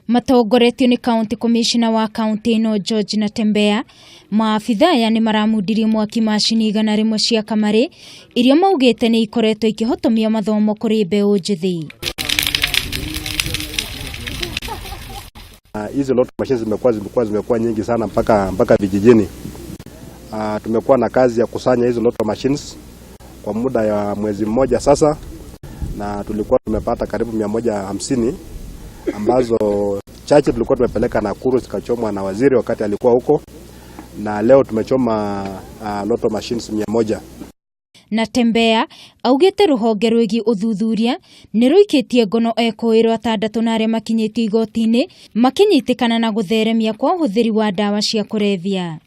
Matongoretio nĩ County Commissioner wa kaunti ĩno George Natembeya, maabitha aya nĩ maramundirie mwaki macini 100 cia kamarĩ iria maugĩte nĩ ikoretwo ikĩhotomia mathomo kũrĩ mbeũ njĩthĩ. Hizi lotto machines zimekuwa nyingi sana mpaka vijijini. Tumekuwa na kazi ya kusanya hizi lotto machines kwa muda ya mwezi mmoja sasa, na tulikuwa tumepata karibu 150 ambazo chache tulikuwa tumepeleka Nakuru zikachomwa na waziri wakati alikuwa huko, na leo tumechoma lotto machines 100. Natembeya augĩte rũhonge rwĩgiĩ ũthuthuria nĩ rũikĩtie ngono ekũĩrwo 6 na arĩa makinyĩtio igoti-inĩ makĩnyitĩkana na gũtheremia kwa ũhũthĩri wa ndawa cia kũrebia.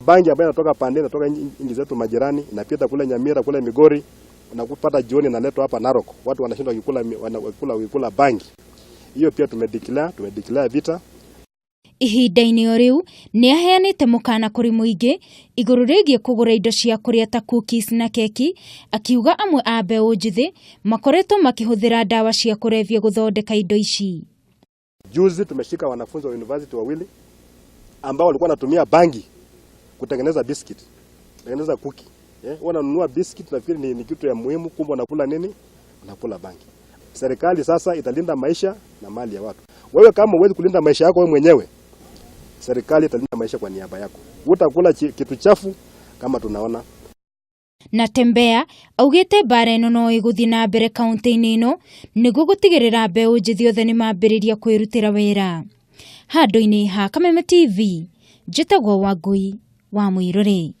Bangi ambayo inatoka pande, inatoka nchi zetu majirani, inapita kule Nyamira, kule Migori, na kupata jioni inaletwa hapa Narok. Watu wanashindwa wakikula bangi. Hiyo pia tumedeclare vita. Ihinda-inĩ o rĩu nĩ aheanĩte mũkana kũrĩ mũingĩ igũrũ rĩgiĩ kũgũra indo cia kũrĩa ta cookies na keki, akiuga amwe a mbeũ njĩthĩ makoretwo makĩhũthĩra ndawa cia kũrebia gũthondeka indo ici. Juzi tumeshika wanafunzi wa university wawili ambao walikuwa wanatumia bangi kutengeneza biscuit, kutengeneza cookie. Wananunua biscuit nafikiri ni kitu ya muhimu, kumbe wanakula nini? Wanakula bangi. Serikali sasa italinda maisha na mali ya watu. Wewe kama huwezi kulinda maisha yako wewe mwenyewe, serikali italinda maisha kwa niaba yako. Utakula kitu chafu kama tunaona. Natembeya augĩte mbara ĩno no ĩgũthiĩ na mbere kaunti-inĩ ĩno nĩguo gũtigĩrĩra mbeũ njĩthĩ othe nĩmambĩrĩria kwĩrutĩra wĩra. Handũ-inĩ ha Kameme TV, njĩtagwo Wangui wa Mũirũrĩ.